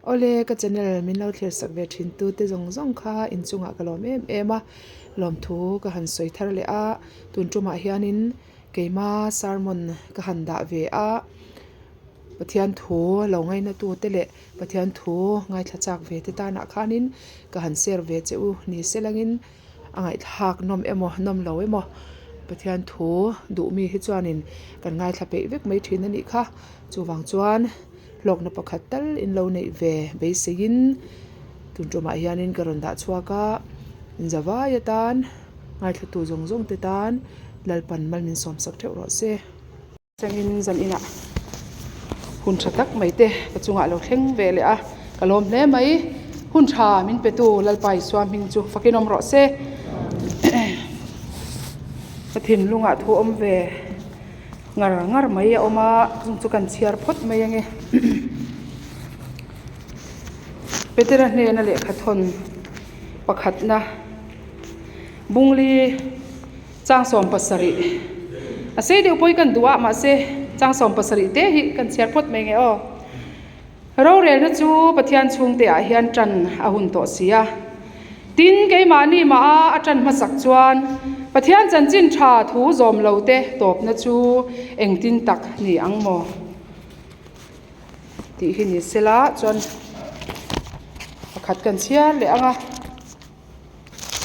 Awle ka channel min lo thlir sak ve thin tu te zawng zawng kha inchungah ka lawm em em a, lawmthu ka han sawi thar leh a, tun tumah hianin keima sermon ka han dah ve a, Pathian thu lo ngaina tu te leh Pathian thu ngaithla chak ve te tanah khanin ka han share ve che u ni se langin a ngaihthlak nawm emaw nawm lo emaw Pathian thu duh mi hi chuanin kan ngaithla peih vek mai thin a nih kha chuvang chuan hlawkna pakhat tal in lo neih ve beiseiin tun tumah hianin ka rawn dah chhuak a inzavai atan ngaithlatu zawng zawng te tan Lalpan mal min sawm sak theuh rawh se. Changin zan inah hun tha tak mai te ka chungah lo thleng ve leh a, ka lawm hle mai. Hun tha min petu Lalpa Isua hming chu fakin awm rawh se. Ka thinlungah thu awm ve ngar ngar mai a awm a, chung chu kan chhiar phawt mai ange. Petera hnena lehkha thawn pakhatna Bungli. Chang 70 a sei deuh pawh hi kan duh a mahse chang 70 te hi kan chhiar phawt mai nge aw. Rorelna chu Pathian chhungte ah hian tan a hun tawh si a. Tin keimahni mah a a tan hmasak chuan Pathian chanchin tha thu zawm lo te tawpna chu engtin tak ni ang maw tih hi ni sela chuan pakhat kan chhiar leh ang a.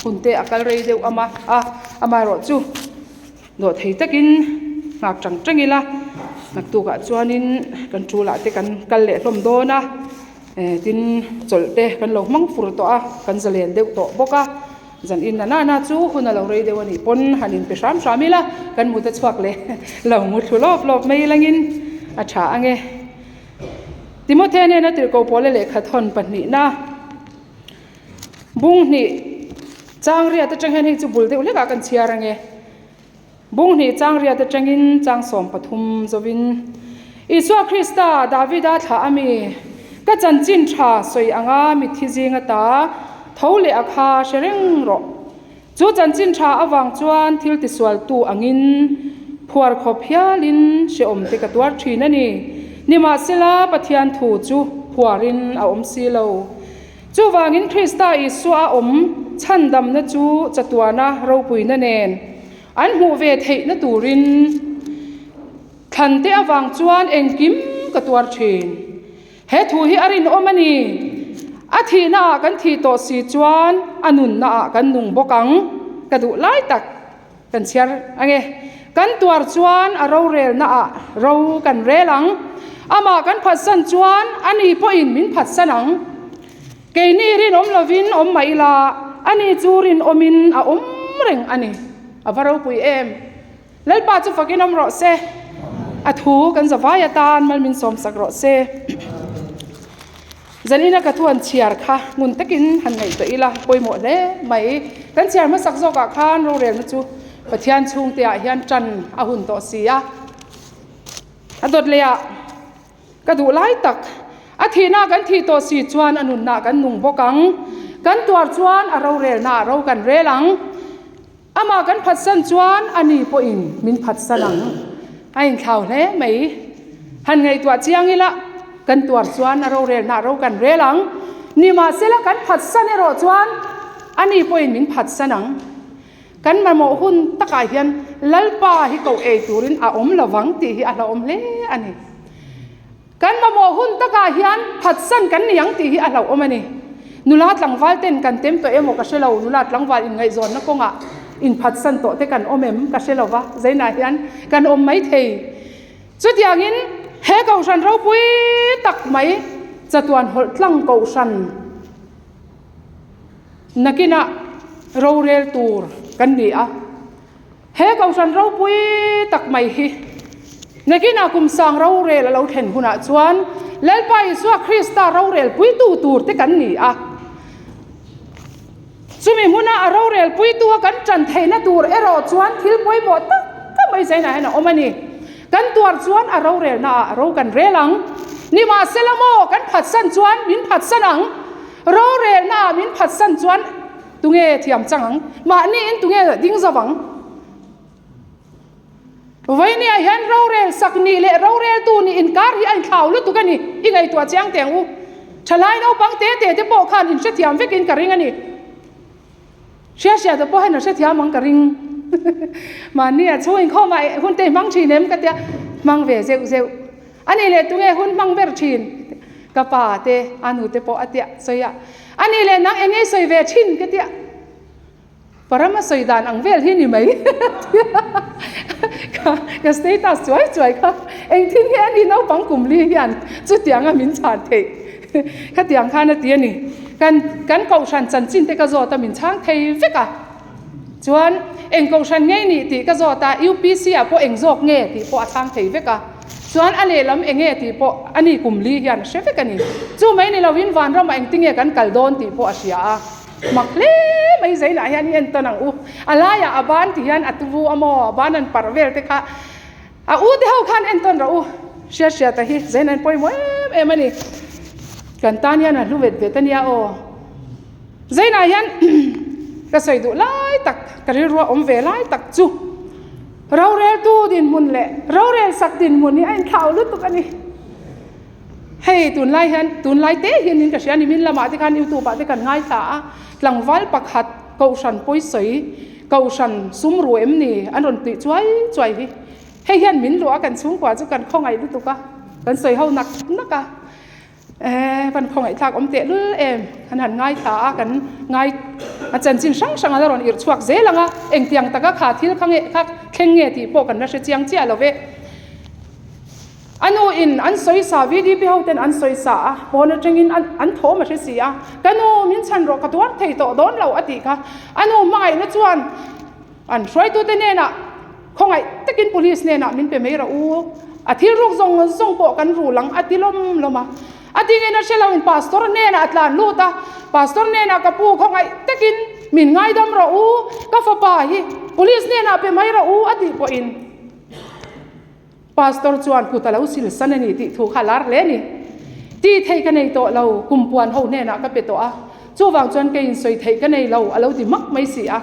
Hun te a kal rei deuh ama a amaherawh chu dawh thei takin nghak tang tang ila naktukah chuanin kan tulah te kan kal leh hlawm dawn a eh tin chawlh te kan lo hmang fur tawh a kan zalen deuh tawh bawk a zan in na nana chu hun a lo rei deuh a nih pawn han inpe hram hram ila kan mut a chhuak leh lo mu thlu lawp lawp mai langin a tha ange Timothea hnena tirhkoh pawla lehkha thawn pahnihna. Bung hnih chang riat atang hian hei chu bul deuh hlekah kan chhiar ange. Bung hnih chang riat atangin chang 13 zovin Isua Krista Davida thlah ami ka chanchin tha sawi anga mitthi zing ata tho leh a kha hre reng rawh. Chu chanchin tha avang chuan thil tisualtu angin phuar khawp hialin hrehawm te ka tuar thin a ni. Nimahsela Pathian thu chu phuarin a awm si lo. Chuvangin Krista Isua a awm chhandamna chu chatuana ropuina nen an hmuh ve theihna turin thlante avang chuan engkim ka tuar thin. He thu hi a rinawm a ni. A thihnaah kan thih tawh si chuan a nunnaah kan nung bawk ang. Ka duh lai tak kan chhiar ange. Kan tuar chuan a rorelnaah ro kan rel ang. Amah kan phatsan chuan ani pawhin min phatsan ang. Keini rinawm lovin awm mah ila, ani chu rinawmin a awm reng a ni. A va ropui em! Lalpa chu fakin awm rawh se. A thu kan zavai atan mal min sawmsak rawh se. Zanina ka thu han chhiar kha ngun takin han ngaihtuah ila pawimawh hle mai. Kan chhiar hmasak zawkah khan rorelna chu Pathian chhungte ah hian tan a hun tawh si a. A dawt leh ah ka duh lai tak a thihna kan thih tawh si chuan a nunna kan nung bawk ang. Kan tuar chuan a rorelna ah ro kan rel ang. Amah kan phatsan chuan ani pawhin min phatsan ang. A inthlau hle mai. Han ngaihtuah chiang ila, kan tuar chuan a rorelna ro kan rel ang. Nimahsela kan phatsan erawh chuan ani pawhin min phatsan ang. Kan mamawh hun takah hian Lalpa hi koh ei turin a awm lovang tih hi a hlauhawm hle a ni. Kan mamawh hun takah hian phatsan kan ni ang tih hi a hlauhawm a ni. Nula tlangval ten kan tem tawh emaw ka hre lo, nula tlangval inngaihzawnna kawngah inphatsan tawh te kan awm em ka hre lo va, zainah hian kan awm mai thei. Chutiangin he kohhran ropui tak mai chatuan hawlh tlang kohhran nakinah rorel tur kan ni a. He kohhran ropui tak mai hi nakinah kum sang rorel a lo thlen hunah chuan Lalpa Isua Krista rorel puitu tur te kan ni a. Chumi hmuna a rorel puitu a kan tan theihna tur erawh chuan thil pawimawh tak tak mai zainah hian a awm a ni. Kan tuar chuan a rorelna ah ro kan rel ang. Nimahsela maw kan phatsan chuan min phatsan ang. Rorelna ah min phatsan chuan Tunge thiam chang ang? Mahni in tunge ding zo ang? Vawinia hian rorel sak nih leh roreltu nih inkar hi a inthlau lutuk a ni. I ngaihtuah chiang teh ang u. Thalai naupang te te te pawh khan inhrethiam vekin ka ring a ni. Hria hria te pawh hian a hrethiam ang ka ring. Mahni a chhung inkhawm ah hun te i hmang thin em ka tia, hmang ve zeuh zeuh. A nih leh tunge hun hmang ber thin? Ka pa te, a nu te pawh a tia sawi a. A nih leh nang eng nge i sawi ve thin ka tia. Parama sawi dan ang vel hi ni mai ka ka status chuai chuai kha engtin nge ani naupang kum li hian chutianga min chhan theih khatiang khan a ti a ni kan kan kohhran chanchin te ka zawt a min chhang thei vek a chuan eng kohhran nge nih tih ka zawt a UPC ah pawh eng zawk nge tih pawh a chhang thei vek a chuan a lehlam eng nge tih pawh ani kum li hian a hre vek a ni chu mai ni lovin vanramah engtinge kan kal dawn tih pawh a hria a. Mak hle mai zainah hian i entawn ang u. A laiah a ban ti hian a tuvu a maw, a ban an parh vel te kha a u te ho khan entawn rawh u. Hriat hriat a hi zain an pawimawh em em a ni. Kan tan hian a hlu vet vet a nia aw. Zainah hian ka sawi duh lai tak, ka rilrua awm ve lai tak chu roreltu dinhmun leh rorel sak dinhmun hi a inthlau lutuk a ni. Hei tunlai hian tunlai te hianin ka hria a ni min lamah te khan youtube ah te kan ngaithla a tlangval pakhat kohhran pawisawi kohhran sum ru em ni an rawn tih chuai chuai hi hei hian min luah a kan chhungkua chu kan khawngaih lutuk a kan sawi ho nak nak a eh kan khawngaih thlak awm teh lul em kan han ngaithla a kan ngai a chanchin hrang hrang a la rawn irh chhuak zel ang a engtiang taka kha thil kha nge kha thleng nge tih pawh kan la hre chiang chiah lo ve. A nu in an sawi sa, VDP ho ten an sawi sa a, pawn atangin an thawm a hre si a, ka nu min chhan rawh ka tuar thei tawh dawn lo a tih kha. A nu hmangaihna chuan an hruaitute hnenah khawngaih takin police hnenah min pe mai rawh u, a thil ruk zawng zawng pawh kan rul ang a ti lawm lawm a. A tingin a hre lo in pastor hnenah a tlan lut a, pastor hnenah ka pu khawngaih takin min ngaidam rawh u, ka fapa hi police hnenah pe mai rawh u a tih pawhin. Pastor chuan kut a lo sil san a ni tih thu kha a lar hle a ni. Tih theih ka nei tawh lo, kum puan ho hnenah ka pe tawh a, chuvang chuan kei insawi theih ka nei lo a lo ti mak mai si a.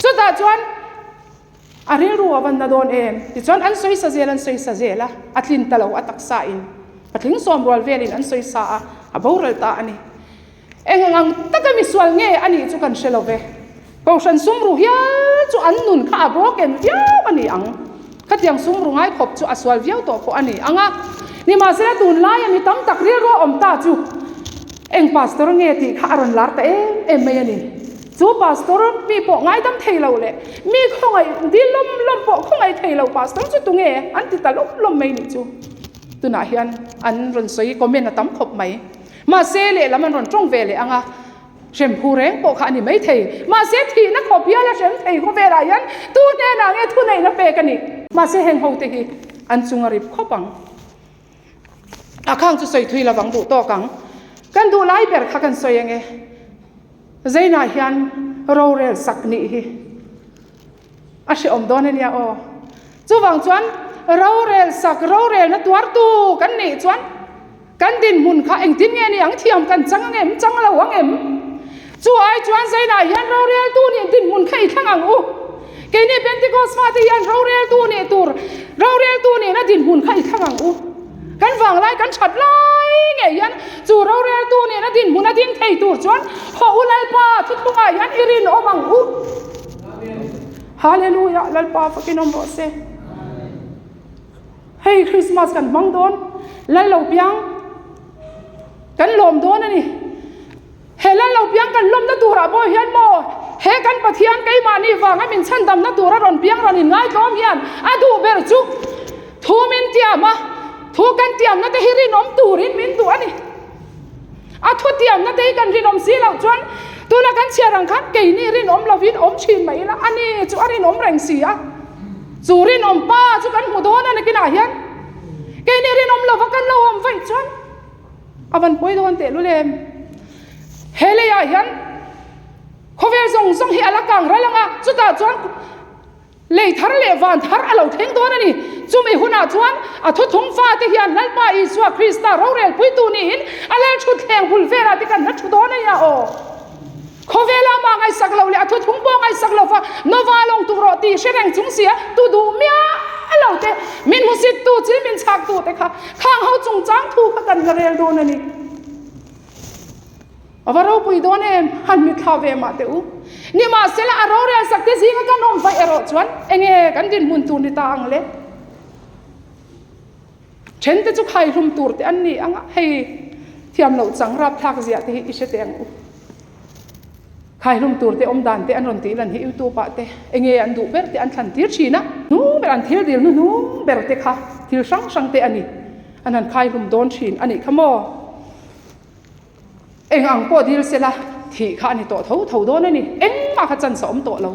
Chutah chuan a rilru a van na dawn em? Tichuan an sawi sa zel an sawi sa zel a, a tlin ta lo a taksa in patling sawm rual velin an sawi sa a, a boral ta a ni. Eng ang taka misual nge a nih chu kan hre lo ve. Kohhran sumru hial chu an nun kha a broken viau a ni ang. Khatiang sumru ngai khawp chu a sual viau tawh pawh a ni ang a. Nimahsela tunlaia mi tam tak rilru a awm ta chu eng pastor nge tih kha a rawn lar ta em em mai a ni. Chu pastor mi pawh ngaidam thei lo leh mi khawngaih dil lawm lawm pawh khawngaih thei lo pastor chu tunge an ti ta lawm lawm mai nih chu. Tunah hian an rawn sawi comment a tam khawp mai. Mahse, lehlam an rawn tawng ve leh ang a, hrem phu reng pawh kha a ni maithei. Mahse, thihna khawp hial a hrem thei khawvelah hian tu hnenah nge thuneihna pek a nih? Mahse, heng hote hi an chung a rip khawp ang. A khang chu sawi thui lovang duh tawk ang. Kan duh lai ber kha kan sawi ange. Zainah hian rorel sak nih hi. A hrehawm dawn a nia aw. Chuvang chuan rorel sak rorelna tuartu kan nih chuan kan dinhmun kha engtin nge ni ang thiam kan chang ang em chang lo ang em? Chu ai chuan Zainah hian roreltu nih dinhmun kha i thlang ang u. Keini Pentecost fate hian roreltu nih tur roreltu nihna dinhmun kha i thlang ang u. Kan vanglai kan that lai ngei hian chu roreltu nihna dinhmun a ding thei tur chuan haw u Lalpa thuthlungah hian i rinawm ang u. Hallelujah Lalpa fakin awm rawh se. Hei Christmas kan hmang dawn Lal lo piang kan lawm dawn a ni. He Lal lo piang kan lawmna turah pawh hian maw he kan Pathian keimahni vanga min chhandamna tura rawn piang rawn inngai tlawm hian a duh ber chu thu min tiam a, thu kan tiamna te hi rinawm turin min duh a ni. A thu tiamna te hi kan rinawm si loh chuan tuna kan chhiar ang khan keini rinawm lovin awm thin mai ila a ni chu a rinawm reng si a. Chu rinawm pa chu kan hmu dawn a nakinah hian keini rinawm lova kan lo awm vaih chuan a van pawi dawn teh lul em. He leiah hian khawvel zawng zawng hi a la kang ral ang a, chutah chuan Lei thar leh van thar a lo thleng dawn a ni. Chumi hunah chuan a thuthung fate hian Lalpa Isua Krista rorelpuitu niin a lalthutthleng bul velah te kan la thu dawn a nia aw. Khawvela amah ngaihsak loh leh a thuthung pawh ngaihsak lo va Nova lawng tuk rawh tih hre reng chung sia tu duh miah lo te, min hmusittu, chil min chhaktu te kha khang ho chungchang thu kha kan la rel dawn a ni. A va ropui dawn em? Han mitthla ve mah teh u. Nimahsela a rorel sak te zinga kan awm vaih erawh chuan enge kan dinhmun tur ni ta ang le? Then te chu khaihlum tur te an ni ang a, hei thiam loh chang rapthlak ziah te hi i hre teh ang u. Khaihlum tur te awm dan te an rawn tih lan hi YouTube ah te enge an duh ber te an thlan tir thin a. Hnung ber an thil dil hnuhnung ber te kha thil hrang hrang te a ni. An han khaihlum dawn thin a nih kha maw? Eng ang pawh dil sela thih kha a ni tawh tho tho dawn a ni. Engmah kha chance a awm tawh lo.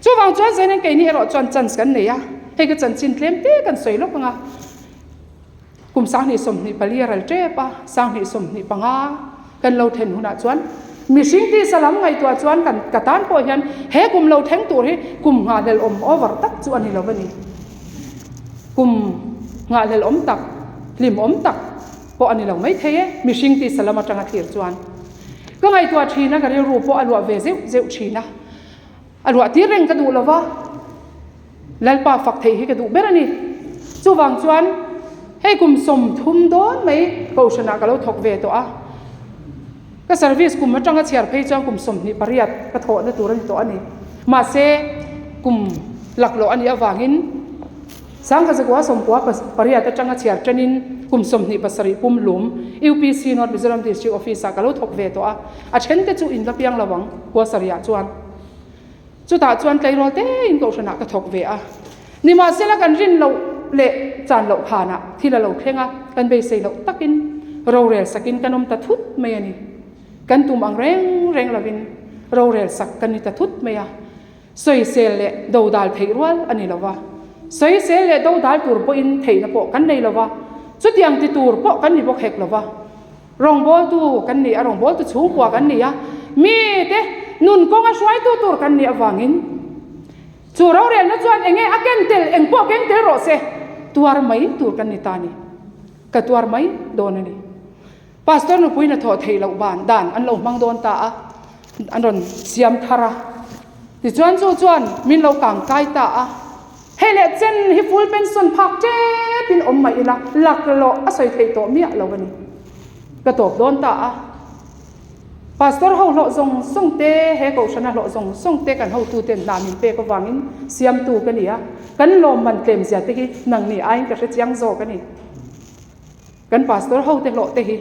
Chuvang chuan Zainen keini erawh chuan chance kan nei a, hei ka chanchin tlem te kan sawi lawk ang a. Kum 2024 a ral tep a, 2025 kan lo then hunah chuan mihring tisa lam ngaihtuah chuan kan ka tan pawh hian he kum lo thleng tur hi kum nghahhlelh awm over tak chu a ni lo a ni. Kum nghahhlelh awm tak, hlim awm tak pawh a ni lo maithei e, mihring tisa lam atanga thlir chuan. Ka ngaihtuah thin a, ka rilru pawh a luah ve zeuh zeuh thin a, a luah tir reng ka duh lo va, Lalpa fak theih hi ka duh ber a ni. Chuvang chuan hei kum 30 dawn mai Kohhranah ka lo thawk ve tawh a, ka service kum atanga chhiar phei chuan kum 28 ka thawhna tur a ni tawh a ni. Mahse kum laklawh a nih avangin Sangkazakua 98 atanga chhiar tanin kum 27 pum hlum UPC North Mizoram District Office-ah ka lo thawk ve tawh a, a thente chu in la piang lo ang kua sarihah chuan. Chutah chuan tleirawl tein kohhranah ka thawk ve a. Nimahsela kan rin loh leh chan loh khanah thil a lo thleng a, kan beisei loh takin rorel sakin kan awm ta thut mai a ni. Kan tum ang reng reng lovin rorel sak kan ni ta thut mai a. Sawisel leh dodal theih rual a ni lo va, sawisel leh dodal tur pawhin theihna pawh kan nei lo va, chutiang ti tur pawh kan ni bawk hek lo va. Rawngbawltu kan ni a, rawngbawltu chhungkua kan ni a, mite nun kawnga hruaitu tur kan nih avangin chu rorelna chuan enge a ken tel, eng pawh keng tel rawh se, tuar mai tur kan ni ta a ni. Ka tuar mai dawn a ni. Pastor nupui hnathawh theih loh ban dan an lo hmang dawn ta a, an rawn siam thar a. Tichuan chu chuan min lo kang kai ta a, hei leh chen hi full pension phak tep in awm mai ila, laklawh a sawi theih tawh miah lo a ni. Ka tawp dawn ta a. Pastor ho hlawh zawng zawng te, he kohhrana hlawh zawng zawng te kan hotuten hna min pek avangin siamtu ka ni a, kan lawmman tlem zia te hi nangni aiin ka hre chiang zawk a ni. Kan pastor ho te hlawh te hi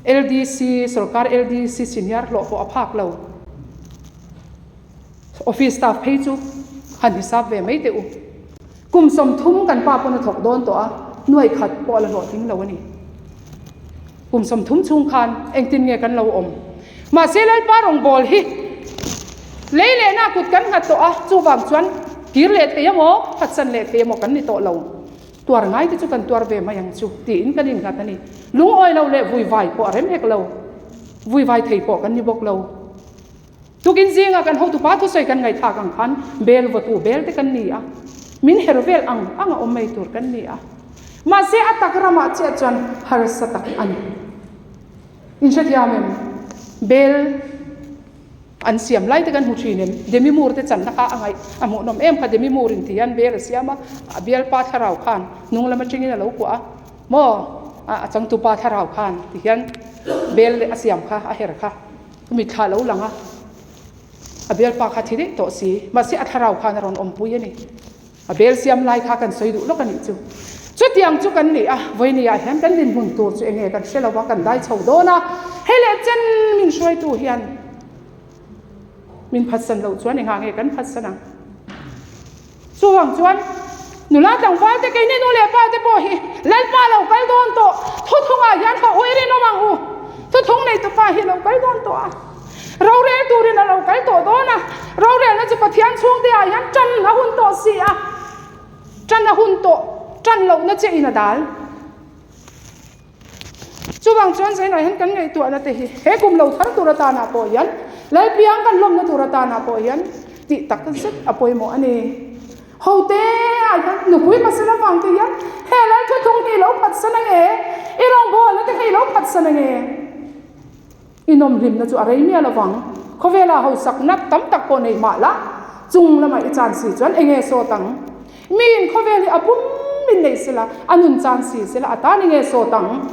LDC, sorkar LDC senior hlawh pawh a phak lo. Office staff phei chu han hisap ve mai teh u. Kum 30 kan pa pawn a thawk dawn tawh a, nuai khat pawh a la hlawhtling lo a ni. Kum 30 chhung khan engtin nge kan lo awm? Mahse Lalpa rawngbâwl hi lei lehna kut kan nghat tawh a, chuvang chuan kir leh thei emaw, phatsan leh thei emaw kan ni tawh lo. Tuar ngai te chu kan tuar ve mai ang chu tiin kan innghat a ni. Lungawi lo leh vuivai pawh a rem hek lo. Vuivai thei pawh kan ni bawk lo. Tukin zinga kan hotupa thusawi kan ngaihthlak ang khan bel vawtu bel te kan ni a, min her vel ang ang a awm mai tur kan ni a. Mahse a tak ramah chiah chuan harsa tak a ni. Inhrethiam em? Bel. An siam lai te kan hmu thin em? Demi Moore te channa kha a ngaih a hmuhnawm em kha Demi Moore in ti hian bel a siam a, a bialpa thlarau khan hnung lam atangin a lo kuah a, maw a changtupa thlarau khan ti hian bel a siam kha a her kha mitthla a lo lang a, a bialpa kha thi daih tawh si, mahse a thlarau khan a rawn awmpui a ni. A bel siam lai kha kan sawi duh lawk a nih chu. Chutiang chu kan ni a, vawinia hian kan dinhmun tur chu enge kan hre lo va, kan dai chho dawn a, hei leh chen min hruaitu hian min phatsan loh chuan engah nge kan phatsan ang? Chuvang chuan nula tlangval te keini nu leh pa te pawh hi Lalpa lo kal dawn tawh, thuthungah hian haw ui rinawm ang u, thuthung neitupa hi lo kal dawn tawh a. Rorel turin a lo kal tawh dawn a, rorelna chu Pathian chhungte ah hian tan a hun tawh si a, tan a hun tawh, tan lohna che in a dal. Chuvang chuan zainah hian kan ngaihtuahna te hi he kum lo thar tur atanah pawh hian, Lalpiang kan lawmna tur atanah pawh hian tih tak zet a pawimawh a ni. Hote ah hian nupui pasal avang te hian he Lal thuthlung hi i lo phatsan ange, i rawngbawlna te kha i lo phatsan ange. I nawmhlimna chu a rei miah lo vang. Khawvela hausakna tam tak pawh nei mah la, chung lamah i chan si chuan eng nge sawt ang? Miin khawvel hi a pum min neih sela, a nun chan si sela, a tan eng nge sawt ang?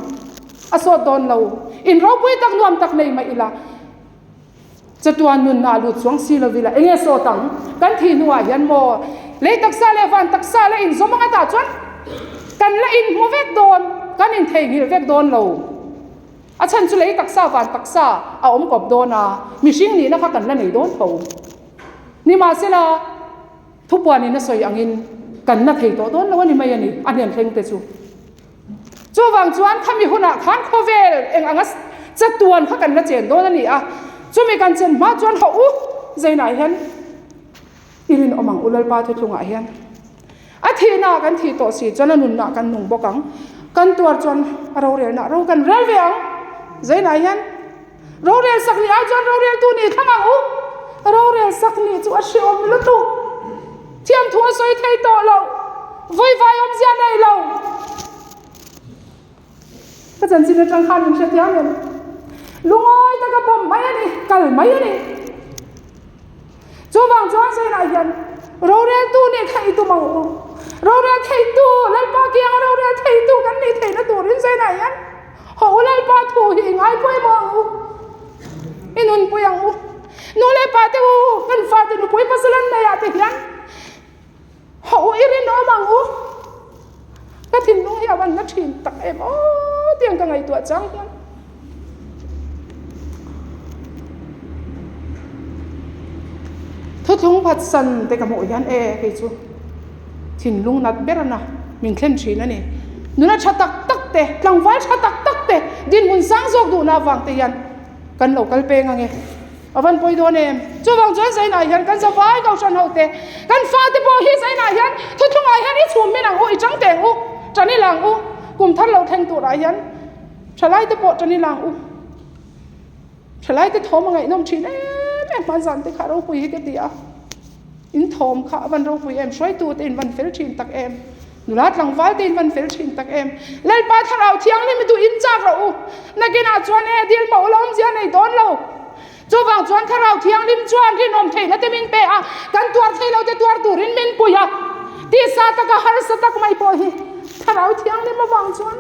A sawt dawn lo. In ropui tak nuam tak nei mah ila. Chatuan nunna a lut chuang si lovila eng nge sawt ang? Kan thih hnuah hian maw lei taksa leh van taksa la inzawm ang atah chuan kan la inhmu vek dawn, kan intheihnghilh vek dawn lo. A chhan chu lei taksa van taksa a awm kawp dawn a, mihring nihna kha kan la nei dawn tho. Nimahsela, thupuanin a sawi angin kan na thei tawh dawn lo a ni mai a ni, a hnen thleng te chu. Chuvang chuan khami hunah khan khawvel eng anga chatuan kha kan la chen dawn a ni a, chumi kan chen hma chuan hawh u Zainah hian i rinawm ang u Lalpa thuthlungah hian a thihnaah kan thih tawh si chuan a nunnaah kan nung bawk ang, kan tuar chuan a rorelnaah ro kan rel ve ang Zainah hian rorel sak ni ai chuan roreltu ni thlang ang u, rorel sak ni chu a hrehawm lutuk. Thiamthu a sawi thei tawh lo, vawi vai awmzia nei lo. Ka chanchin atang khan min hrethiam em? Lungawi taka pawm mai a ni, kal mai a ni. Chuvang chuan Zainah hian roreltu nih kha i tum ang u. Rorel theitu, Lalpa kianga rorel theitu kan nih theihna turin Zainah hian haw u Lalpa thu hi i ngai pawimawh ang u. I nunpui ang u. Nu leh pa te u, kan fate nupui pasal an nei ah te hian haw u i rinawm ang u. Ka thinlung hi a van na thin tak em aw tiang ka ngaihtuah chang hian. Thuthlung phatsan te ka hmuh hian e kei chu thinlung nat ber a na min thlen thin a ni. Nula tha tak tak te, tlangval tha tak tak te dinhmun sang zawk duhna avang te hian Kan lo kal peng ange. A van pawi dawn em? Chuvang chuan Zainah hian kan zavai kohhran ho te, kan fate pawh hi Zainah hian thuthlungah hian i chhum min ang u, i chang teng u, tan i lang u, kum thar lo thleng turah hian thalai te pawh tan i lang u. Thalai te thawm a ngaihnawm thin em em hmanzan te kha ropui hi ka ti a. In thawm kha a van ropui em? Hruaitu te in van fel thin tak em? Nula tlangval te in van fel thin tak em? Lalpa Thlarau Thianghlim i duh in chak rawh u. Nakinah chuan e dil mah ula awmzia nei dawn lo. Chuvang chuan Thlarau Thianghlim chuan rinawm theihna te min pe a, kan tuar thei lo te tuar turin min pui a. Tisa taka harsa tak mai pawh hi Thlarau Thianghlim avang chuan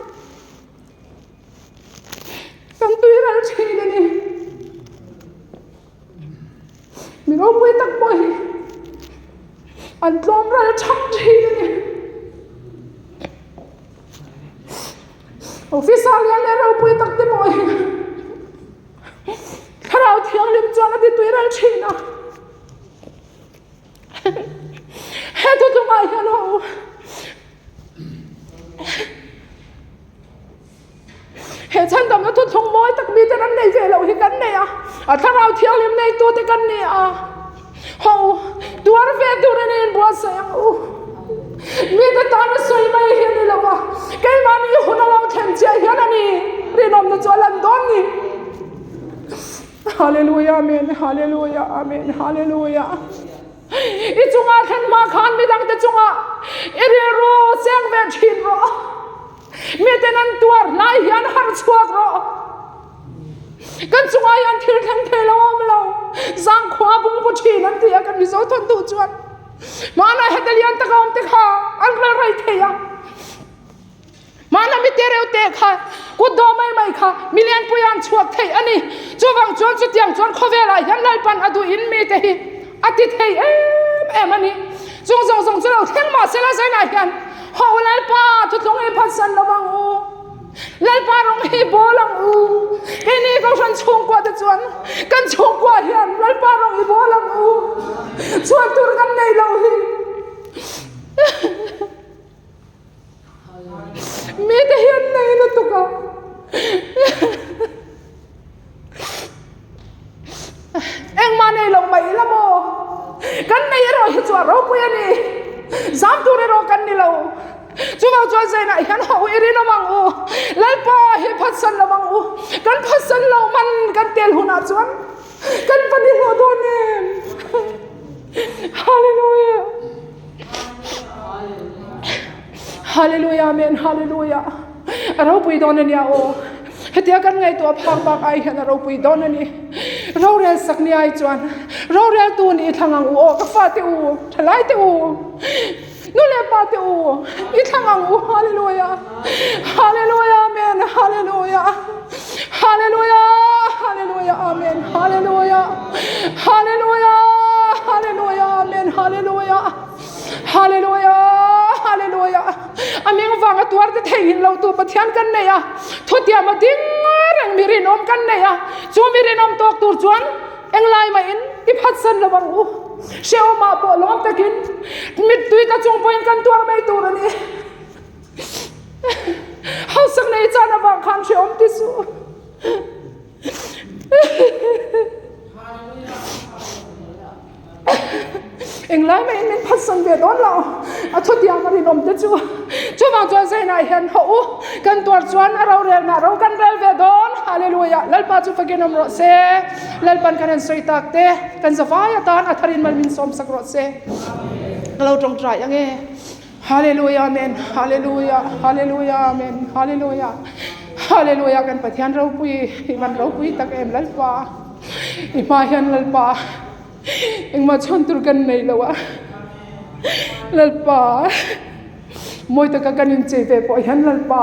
kan tuiral thin a ni. Mi ropui tak pawh hi an tlawm ral thak thin a ni. Officer lian leh ropui tak te pawh hi thlarau thianghlim chuan a ti tui ral thin a. He thuthlungah hian ho He chhandamna thuthlung mawi tak mite kan nei ve loh hi kan nei a, a thlarau thianghlim neitute kan ni a. Ho, tuar ve turin i inbuatsaih ang u. Mite tana sawi mai hi a ni lo va, keimahni hun a lo thlen chiah hian a ni rinawmna chu a lan dawn ni. Hallelujah, Amen, Hallelujah, Amen, Hallelujah. I chungah thlen hma khan midangte chungah i rilru cheng ve thin rawh. Miten an tuar hlai hian harh chhuak rawh. Kan chungah hian thil thleng thei lo a awm lo. Zangkhua bungbu thin an ti a kan Mizo thawn duh chuan. Hmanah heta lian taka awm te kha an ral rei thei a. Hmanah mi te reuh te kha kut dawh mai mai kha mi lianpui an chhuak thei a ni. Chuvang chuan chutiang chuan khawvelah hian Lalpan a duhin mite hi a ti thei em em a ni. Chung zawng zawng chu lo thleng mah sela zainah hian Haw u Lalpa, thuthlung hi phatsan lo ang u. Lalpa rawng hi bawl ang u. Keini Kohhran chhungkua te chuan kan chhungkua hian Lalpa rawng hi bawl ang u. Chhuan tur kan nei lo hi. Mite hian nei lutuk a. Engmah nei lo mai ila maw? Kan nei erawh hi chu a ropui a ni. Zam tur erawh kan ni lo. Chuvang chuan zainah hian haw i rinawm ang u. Lalpa hi phatsan lo ang u. Kan phatsan lo man kan tel hunah chuan kan va ni hlawh dawn em? Hallelujah. Hallelujah, Amen, Hallelujah. A ropui dawn a nia aw. Hetia kan ngaihtuah phak bak ai hian a ropui dawn a ni. Rorel sak ni ai chuan rorel tu ni i thlang ang u aw ka fate u, thalai te u, nu leh pa te u, i thlang ang u. Hallelujah. Hallelujah, Amen, Hallelujah. Hallelujah, Hallelujah, Amen, Hallelujah. kan nei a, thutiam a ding reng mi rinawm kan nei a, chu mi rinawm tawk tur chuan englai mahin i phatsan lo ang u. Hrehawmah pawh lawm takin mittui tla chung pawhin kan tuar mai tur a ni. Hausak nei chan avang khan hrehawm ti suh. Englai maiin min phatsan ve dawn lo, a thutiang a rinawm te chu. Chuvang chuan Zainah hian haw u, kan tuar chuan a rorelna ro kan rel ve dawn. Hallelujah! Lalpa chu fakin awm rawh se. Lalpan kan han sawi tak te, kan zavai atan a tharin mal min sawmsak rawh se. Ka lo tawngtai ange. Hallelujah Amen Hallelujah Hallelujah Amen Hallelujah Hallelujah kan Pathian ropui i van ropui tak em Lalpa i hma hian Lalpa engmah chhawn tur kan nei lo a Lalpa mawi taka kan inchei ve pawh hian Lalpa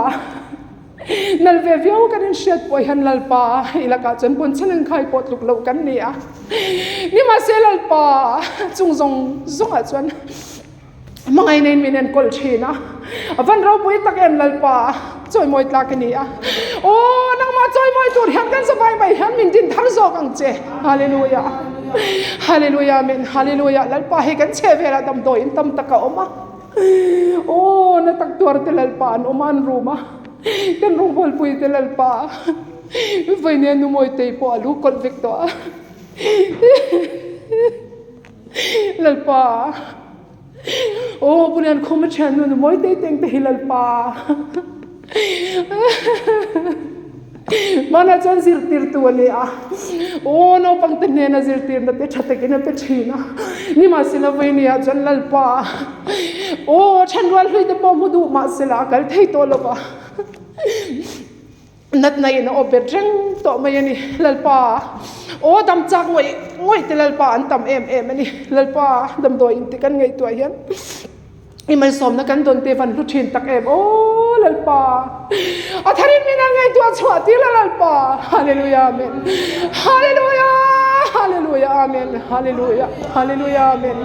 Nal ve viau kan inhriat pawh hian Lalpa i lakah chuan bunchhan an khai pawh tluk loh kan ni a nimahse Lalpa chung zawng zawngah chuan Hmangaih neiin min enkawl thin a, a van ropui tak em Lalpa, chawimawi tlak i ni a. Aw, nangmah chawimawi tur hian kan zavai mai hian min din thar zawk ang che. Hallelujah. Hallelujah, Amen. Hallelujah. Lalpa hei kan chhe velah damdawiin tam tak a awm a. Aw, na tak tuar te Lalpa an awm a, an rum a. Kan rawngbawlpui te Lalpa, vawinia nu Mawitei pawh a lu kawlh vek tawh a. Lalpa Aw Pu Liankhuma thiannu nu mawi tei teng te hi Lalpa Hmanah chuan zirtirtu a ni a, aw naupang te hnena zirtirna te tha takin a pe thin a, nimahsela vawinia chuan Lalpa aw thenrual hlui te pawh hmu duh mahsela a kal thei tawh lo va. Natna in a awp bet reng tawh mai a ni. Lalpa, aw dam chak ngawih ngawih te Lalpa an tam em em a ni. Lalpa, damdawi in ti kan ngaihtuah hian i malsawmna kan dawn te van hlu thin tak em. Aw Lalpa, a tharin min an ngaihtuah chhuah tir la Lalpa. Hallelujah Amen. Hallelujah, Hallelujah Amen. Hallelujah, Hallelujah Amen.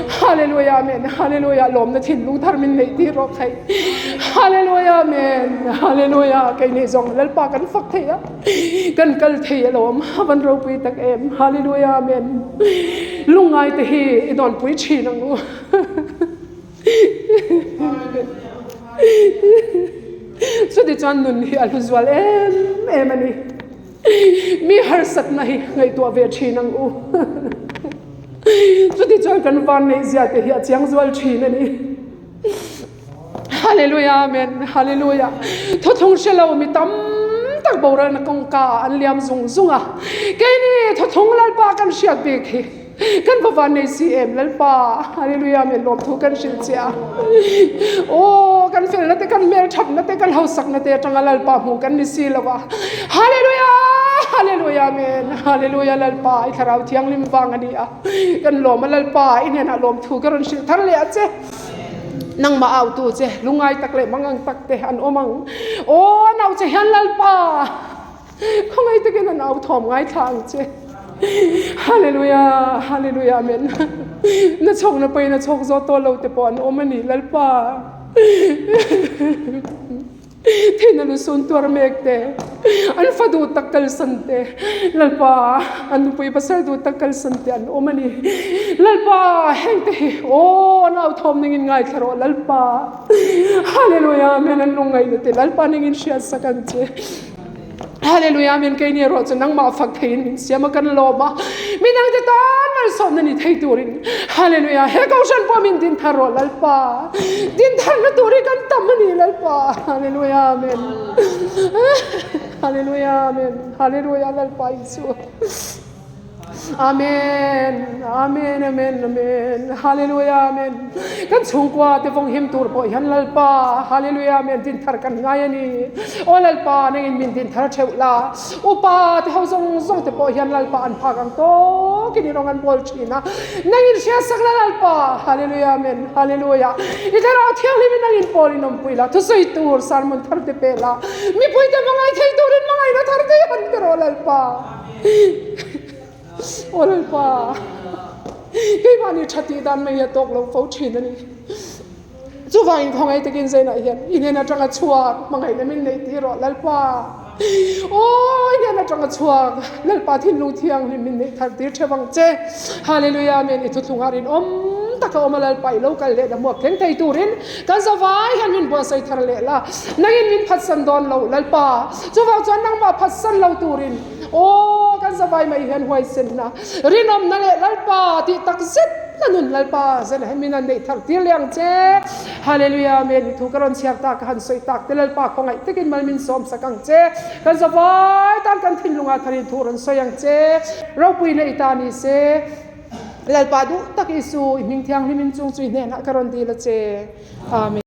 Hallelujah Amen. Hallelujah lawmna thinlung thar min neih tir rawh khai. Hallelujah Amen Hallelujah kei nih zawng Lalpa kan fak thei a kan kal thei alawm a van ropui tak em Hallelujah Amen lungngai te hi i dawn pui thin ang u chuti chuan nun hi a hlu zual em em a ni mi harsatna hi ngaihtuah ve thin ang u chuti chuan kan van neih zia te hi a chiang zual thin a ni. Hallelujah Amen Hallelujah Thuthlung hre lo mi tam tak boralna kawngka ah an liam zung zung a keini thuthlung Lalpa kan hriat bik hi kan va van nei si em Lalpa Hallelujah Amen lawmthu kan hrilh che a aw kan felna te kan hmelthatna te kan hausakna te atanga Lalpa hmuh kan ni si lo a Hallelujah Hallelujah Amen Hallelujah Lalpa i thlarau thianghlim vang a ni a Kan lawm a Lalpa i hnenah lawmthu ka rawn hrilh thar leh a che. Nangmah autu che lungai tak leh mangang tak te an awm ang. Aw an au che hian Lalpa khawngaih takin an au thawm ngaithla ang che. Hallelujah Hallelujah Amen. Na chhawk na pawi na chhawk zawt tawh lo te pawh an awm a ni Lalpa. Thihna lusun tuar mek te, an fa duh tak kalsan te, Lalpa an nupui pasal duh tak kalsan te an awm a ni. Lalpa heng te hi aw an authawm ningin ngaithla rawh Lalpa. Hallelujah Amen an lungngaihna te Lalpa ningin hriatsak ang che. Hallelujah Amen keini erawh chu nangmah fak theiin min siam a kan lawm a midang te tan malsawmna ni thei turin Hallelujah he kohhran pawh min din thar rawh Lalpa din tharna tur hi kan tam a ni Lalpa Hallelujah Amen Hallelujah Amen Hallelujah Lalpa Isu Amen Amen Amen Amen Hallelujah Amen Kan chhungkua te vawng him tur pawh hian Lalpa Hallelujah Amen din thar kan ngai a ni Aw Lalpa nangin min din thar theuh la Upa te ho zawng zawng te pawh hian Lalpa an phak ang tawkin i rawng an bawl thin a nangin hriatsak la Lalpa Hallelujah Amen Hallelujah I thlarau thianghlimin nangin pawl in awmpui la thusawi tur sermon thar te pe la mipui te hmangaih thei turin hmangaihna thar te han pe rawh Lalpa Aw Lalpa, keimahni tha tih dan mai hi a tawk lo fo thin a ni. Chuvangin khawngaih takin Zainah hian i hnen atanga chhuak hmangaihna min neih tir rawh Lalpa. Aw i hnen atanga chhuak Lalpa thinlung thianghlim min neih thar tir theuh ang che. Hallelujah Amen i thuthlungah rinawm taka awm a Lalpa i lo kal leh la hmuak thleng thei turin kan zavai hian min buatsaih thar leh la. Nangin min phatsan dawn lo Lalpa. Chuvang chuan nangmah phatsan lo turin aw kan zavai mai hian huaisenna rinawmna leh Lalpa tih tak zet na nun Lalpa zen he min an neih thar tir leh ang che. Hallelujah Amen i thu ka rawn chhiar tak ka han sawi tak te Lalpa khawngaih takin mal min sawm sak ang che. Kan zavai tan kan thinlungah tharin thu rawn sawi ang che. Ropuina i ta ni se Lalpa duh tak Isu i hming thianghlim in chung chu i hnenah ka rawn dil a che. Amen.